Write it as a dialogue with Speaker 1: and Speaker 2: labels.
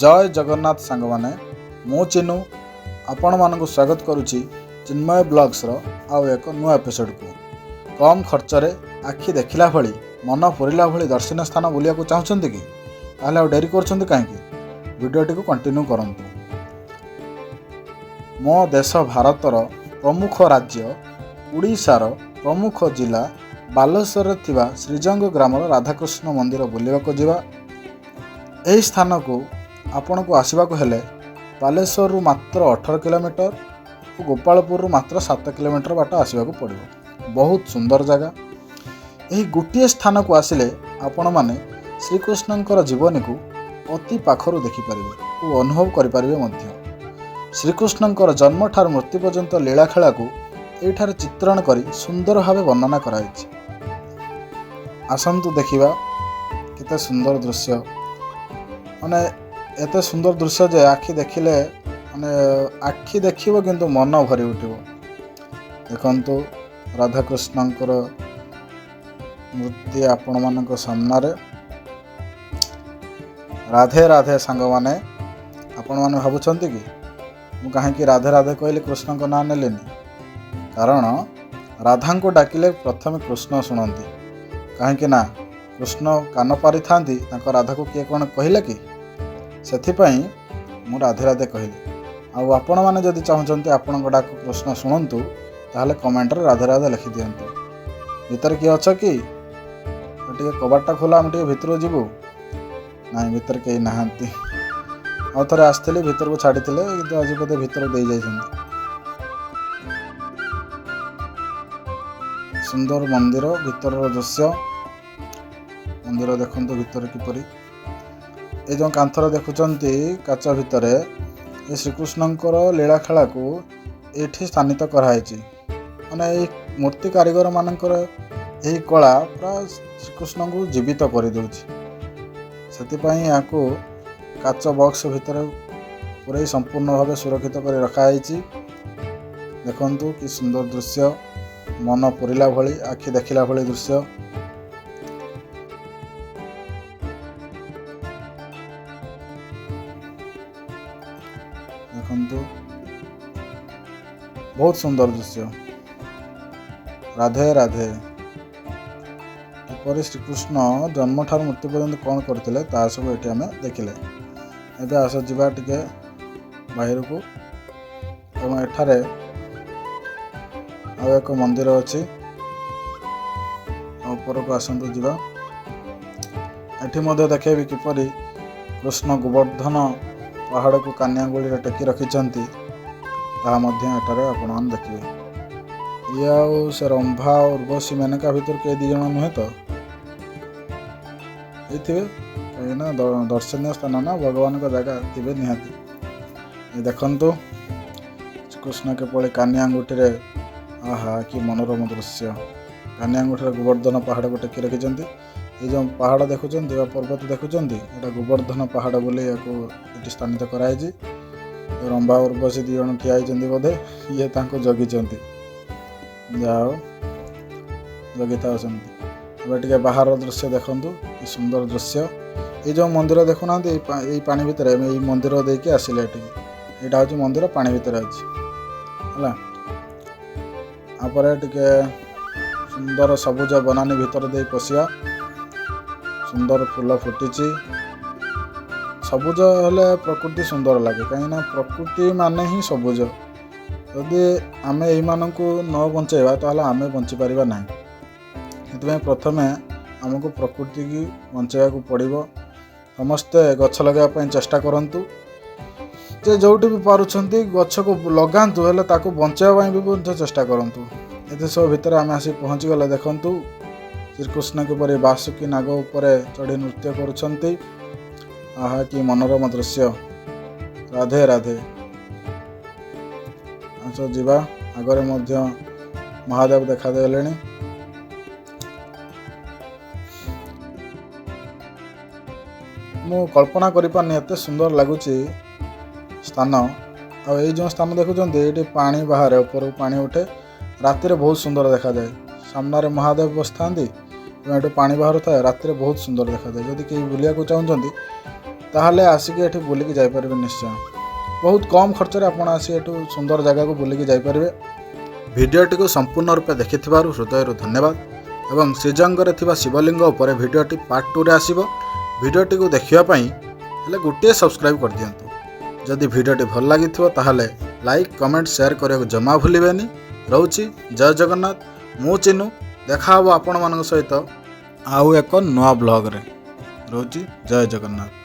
Speaker 1: ଜୟ ଜଗନ୍ନାଥ ସାଙ୍ଗମାନେ, ମୁଁ ଚିନୁ ଆପଣମାନଙ୍କୁ ସ୍ୱାଗତ କରୁଛି ଚିନ୍ମୟ ବ୍ଲଗ୍ସର ଆଉ ଏକ ନୂଆ ଏପିସୋଡ଼କୁ। କମ୍ ଖର୍ଚ୍ଚରେ ଆଖି ଦେଖିଲା ଭଳି, ମନ ପୂରିଲା ଭଳି ଦର୍ଶନୀୟ ସ୍ଥାନ ବୁଲିବାକୁ ଚାହୁଁଛନ୍ତି କି? ତାହେଲେ ଆଉ ଡେରି କରୁଛନ୍ତି କାହିଁକି? ଭିଡ଼ିଓଟିକୁ କଣ୍ଟିନ୍ୟୁ କରନ୍ତୁ। ମୋ ଦେଶ ଭାରତର ପ୍ରମୁଖ ରାଜ୍ୟ ଓଡ଼ିଶାର ପ୍ରମୁଖ ଜିଲ୍ଲା ବାଲେଶ୍ୱରରେ ଥିବା ଶ୍ରୀଜଙ୍ଗ ଗ୍ରାମର ରାଧାକୃଷ୍ଣ ମନ୍ଦିର ବୁଲିବାକୁ ଯିବା। ଏହି ସ୍ଥାନକୁ ଆପଣଙ୍କୁ ଆସିବାକୁ ହେଲେ ବାଲେଶ୍ୱରରୁ ମାତ୍ର 18 କିଲୋମିଟର ଓ ଗୋପାଳପୁରରୁ ମାତ୍ର 7 କିଲୋମିଟର ବାଟ ଆସିବାକୁ ପଡ଼ିବ। ବହୁତ ସୁନ୍ଦର ଜାଗା। ଏହି ଗୋଟିଏ ସ୍ଥାନକୁ ଆସିଲେ ଆପଣମାନେ ଶ୍ରୀକୃଷ୍ଣଙ୍କର ଜୀବନୀକୁ ଅତି ପାଖରୁ ଦେଖିପାରିବେ ଓ ଅନୁଭବ କରିପାରିବେ ମଧ୍ୟ। ଶ୍ରୀକୃଷ୍ଣଙ୍କର ଜନ୍ମଠାରୁ ମୃତ୍ୟୁ ପର୍ଯ୍ୟନ୍ତ ଲୀଳାଖେଳାକୁ ଏଇଠାରେ ଚିତ୍ରଣ କରି ସୁନ୍ଦର ଭାବେ ବର୍ଣ୍ଣନା କରାଯାଇଛି। ଆସନ୍ତୁ ଦେଖିବା କେତେ ସୁନ୍ଦର ଦୃଶ୍ୟ। ମାନେ ଏତେ ସୁନ୍ଦର ଦୃଶ୍ୟ ଯେ ଆଖି ଦେଖିଲେ, ମାନେ ଆଖି ଦେଖିବ କିନ୍ତୁ ମନ ଭରି ଉଠିବ। ଦେଖନ୍ତୁ, ରାଧାକୃଷ୍ଣଙ୍କର ମୂର୍ତ୍ତି ଆପଣମାନଙ୍କ ସାମ୍ନାରେ। ରାଧେ ରାଧେ ସାଙ୍ଗମାନେ। ଆପଣମାନେ ଭାବୁଛନ୍ତି କି ମୁଁ କାହିଁକି ରାଧେ ରାଧେ କହିଲି, କୃଷ୍ଣଙ୍କ ନାଁ ନେଲିନି? କାରଣ ରାଧାଙ୍କୁ ଡାକିଲେ ପ୍ରଥମେ କୃଷ୍ଣ ଶୁଣନ୍ତି। କାହିଁକି ନା କୃଷ୍ଣ କାନ ପାରିଥାନ୍ତି ତାଙ୍କ ରାଧାକୁ କିଏ କ'ଣ କହିଲେ କି। ସେଥିପାଇଁ ମୁଁ ରାଧେ ରାଧେ କହିଲି। ଆଉ ଆପଣମାନେ ଯଦି ଚାହୁଁଛନ୍ତି ଆପଣଙ୍କ ଡାକ କୃଷ୍ଣ ଶୁଣନ୍ତୁ, ତାହେଲେ କମେଣ୍ଟରେ ରାଧେ ରାଧେ ଲେଖିଦିଅନ୍ତୁ। ଭିତରେ କିଏ ଅଛ କି? ଟିକେ କବାଟଟା ଖୋଲା, ଆମେ ଟିକେ ଭିତରକୁ ଯିବୁ। ନାଇଁ, ଭିତରେ କେହି ନାହାନ୍ତି। ଆଉ ଥରେ ଆସିଥିଲି, ଭିତରକୁ ଛାଡ଼ିଥିଲେ, କିନ୍ତୁ ଆଜି ବୋଧେ ଭିତରକୁ ଦେଇଯାଇଛନ୍ତି। ସୁନ୍ଦର ମନ୍ଦିର ଭିତରର ଦୃଶ୍ୟ। ମନ୍ଦିର ଦେଖନ୍ତୁ ଭିତରେ କିପରି। ଏ ଯେଉଁ କାନ୍ଥରେ ଦେଖୁଛନ୍ତି କାଚ ଭିତରେ, ଏ ଶ୍ରୀକୃଷ୍ଣଙ୍କର ଲୀଳା ଖେଳାକୁ ଏଇଠି ସ୍ଥାନିତ କରାହେଇଛି। ମାନେ ଏଇ ମୂର୍ତ୍ତି କାରିଗର ମାନଙ୍କର ଏହି କଳା ପୁରା ଶ୍ରୀକୃଷ୍ଣଙ୍କୁ ଜୀବିତ କରିଦେଉଛି। ସେଥିପାଇଁ ଏହାକୁ କାଚ ବକ୍ସ ଭିତରେ ପୁରାଇ ସମ୍ପୂର୍ଣ୍ଣ ଭାବେ ସୁରକ୍ଷିତ କରି ରଖାହେଇଛି। ଦେଖନ୍ତୁ କି ସୁନ୍ଦର ଦୃଶ୍ୟ, ମନ ପୂରିଲା ଭଳି, ଆଖି ଦେଖିଲା ଭଳି ଦୃଶ୍ୟ। ଦେଖନ୍ତୁ, ବହୁତ ସୁନ୍ଦର ଦୃଶ୍ୟ। ରାଧେ ରାଧେ। କିପରି ଶ୍ରୀକୃଷ୍ଣ ଜନ୍ମଠାରୁ ମୃତ୍ୟୁ ପର୍ଯ୍ୟନ୍ତ କ'ଣ କରିଥିଲେ, ତାହା ସବୁ ଏଠି ଆମେ ଦେଖିଲେ। ଏବେ ଆସ ଯିବା ଟିକେ ବାହିରକୁ ଏବଂ ଏଠାରେ ଆଉ ଏକ ମନ୍ଦିର ଅଛି। ଆଉ ଉପରକୁ ଆସନ୍ତୁ ଯିବା। ଏଠି ମଧ୍ୟ ଦେଖେଇବି କିପରି କୃଷ୍ଣ ଗୋବର୍ଦ୍ଧନ ପାହାଡ଼କୁ କାନିଆଙ୍ଗୁଳିରେ ଟେକି ରଖିଛନ୍ତି, ତାହା ମଧ୍ୟ ଏଠାରେ ଆପଣମାନେ ଦେଖିବେ। ଇଏ ଆଉ ସେ ରମ୍ଭା ଉର୍ବଶୀ ମେନକା ଭିତରୁ କେହି ଦୁଇ ଜଣ ନୁହେଁ ତ? ହେଇଥିବେ, କାହିଁକିନା ଦର୍ଶନୀୟ ସ୍ଥାନ ନା, ଭଗବାନଙ୍କ ଜାଗା, ଥିବେ ନିହାତି। ଏ ଦେଖନ୍ତୁ, ଶ୍ରୀକୃଷ୍ଣ କିପରି କାନି ଆଙ୍ଗୁଠିରେ, ଆହା କି ମନୋରମ ଦୃଶ୍ୟ, କାନି ଆଙ୍ଗୁଠିରେ ଗୋବର୍ଦ୍ଧନ ପାହାଡ଼କୁ ଟେକି ରଖିଛନ୍ତି। ଏ ଯେଉଁ ପାହାଡ଼ ଦେଖୁଛନ୍ତି ବା ପର୍ବତ ଦେଖୁଛନ୍ତି, ଏଇଟା ଗୋବର୍ଦ୍ଧନ ପାହାଡ଼ ବୋଲି ଏହାକୁ ଏଠି ସ୍ଥାନିତ କରାହେଇଛି। ରମ୍ଭା ଉର୍ବଶୀ ଦୁଇ ଜଣ ଠିଆ ହେଇଛନ୍ତି ବୋଧେ, ଇଏ ତାଙ୍କୁ ଜଗିଛନ୍ତି। ଯାହା ହଉ, ଜଗିଥାଉ ସେମିତି। ଏବେ ଟିକେ ବାହାରର ଦୃଶ୍ୟ ଦେଖନ୍ତୁ, କି ସୁନ୍ଦର ଦୃଶ୍ୟ। ଏଇ ଯେଉଁ ମନ୍ଦିର ଦେଖୁନାହାନ୍ତି ଏଇ ପାଣି ଭିତରେ, ଆମେ ଏଇ ମନ୍ଦିର ଦେଇକି ଆସିଲେ ଏଠିକି। ଏଇଟା ହେଉଛି ମନ୍ଦିର, ପାଣି ଭିତରେ ଅଛି ହେଲା। ତାପରେ ଟିକେ ସୁନ୍ଦର ସବୁଜ ବନାନୀ ଭିତର ଦେଇ ପଶିବା। ସୁନ୍ଦର ଫୁଲ ଫୁଟିଛି। ସବୁଜ ହେଲେ ପ୍ରକୃତି ସୁନ୍ଦର ଲାଗେ, କାହିଁକିନା ପ୍ରକୃତି ମାନେ ହିଁ ସବୁଜ। ଯଦି ଆମେ ଏଇମାନଙ୍କୁ ନ ବଞ୍ଚେଇବା, ତାହେଲେ ଆମେ ବଞ୍ଚିପାରିବା ନାହିଁ। ସେଥିପାଇଁ ପ୍ରଥମେ ଆମକୁ ପ୍ରକୃତିକି ବଞ୍ଚେଇବାକୁ ପଡ଼ିବ। ସମସ୍ତେ ଗଛ ଲଗାଇବା ପାଇଁ ଚେଷ୍ଟା କରନ୍ତୁ। ଯେ ଯେଉଁଠି ବି ପାରୁଛନ୍ତି ଗଛକୁ ଲଗାନ୍ତୁ, ହେଲେ ତାକୁ ବଞ୍ଚାଇବା ପାଇଁ ବି ମଧ୍ୟ ଚେଷ୍ଟା କରନ୍ତୁ। ଏତେ ସବୁ ଭିତରେ ଆମେ ଆସି ପହଞ୍ଚିଗଲେ। ଦେଖନ୍ତୁ, ଶ୍ରୀକୃଷ୍ଣ କିପରି ବାସୁକି ନାଗ ଉପରେ ଚଢ଼ି ନୃତ୍ୟ କରୁଛନ୍ତି। ଆହା କି ମନୋରମ ଦୃଶ୍ୟ। ରାଧେ ରାଧେ। ଆସ ଯିବା। ଆଗରେ ମଧ୍ୟ ମହାଦେବ ଦେଖାଦେଲେଣି। ମୁଁ କଳ୍ପନା କରିପାରୁନି, ଏତେ ସୁନ୍ଦର ଲାଗୁଛି ସ୍ଥାନ। ଆଉ ଏଇ ଯେଉଁ ସ୍ଥାନ ଦେଖୁଛନ୍ତି, ଏଇଠି ପାଣି ବାହାରେ, ଉପରକୁ ପାଣି ଉଠେ। ରାତିରେ ବହୁତ ସୁନ୍ଦର ଦେଖାଯାଏ। ସାମ୍ନାରେ ମହାଦେବ ବସିଥାନ୍ତି ଏବଂ ଏଠୁ ପାଣି ବାହାରୁଥାଏ। ରାତିରେ ବହୁତ ସୁନ୍ଦର ଦେଖାଯାଏ। ଯଦି କେହି ବୁଲିବାକୁ ଚାହୁଁଛନ୍ତି, ତାହେଲେ ଆସିକି ଏଠି ବୁଲିକି ଯାଇପାରିବେ ନିଶ୍ଚୟ। ବହୁତ କମ୍ ଖର୍ଚ୍ଚରେ ଆପଣ ଆସି ଏଠୁ ସୁନ୍ଦର ଜାଗାକୁ ବୁଲିକି ଯାଇପାରିବେ। ଭିଡ଼ିଓଟିକୁ ସମ୍ପୂର୍ଣ୍ଣ ରୂପେ ଦେଖିଥିବାରୁ ହୃଦୟରୁ ଧନ୍ୟବାଦ ଏବଂ ଶ୍ରୀଜଙ୍ଗରେ ଥିବା ଶିବଲିଙ୍ଗ ଉପରେ ଭିଡ଼ିଓଟି ପାର୍ଟ 2ରେ ଆସିବ। ଭିଡ଼ିଓଟିକୁ ଦେଖିବା ପାଇଁ ହେଲେ ଗୋଟିଏ ସବସ୍କ୍ରାଇବ୍ କରିଦିଅନ୍ତୁ। ଯଦି ଭିଡ଼ିଓଟି ଭଲ ଲାଗିଥିବ, ତାହେଲେ ଲାଇକ୍, କମେଣ୍ଟ, ସେୟାର କରିବାକୁ ଜମା ଭୁଲିବେନି। ରହୁଛି, ଜୟ ଜଗନ୍ନାଥ। ମୁଁ ଚିନୁ, ଦେଖା ହେବ ଆପଣମାନଙ୍କ ସହିତ ଆଉ ଏକ ନୂଆ ବ୍ଲଗ୍ରେ। ରହୁଛି, ଜୟ ଜଗନ୍ନାଥ।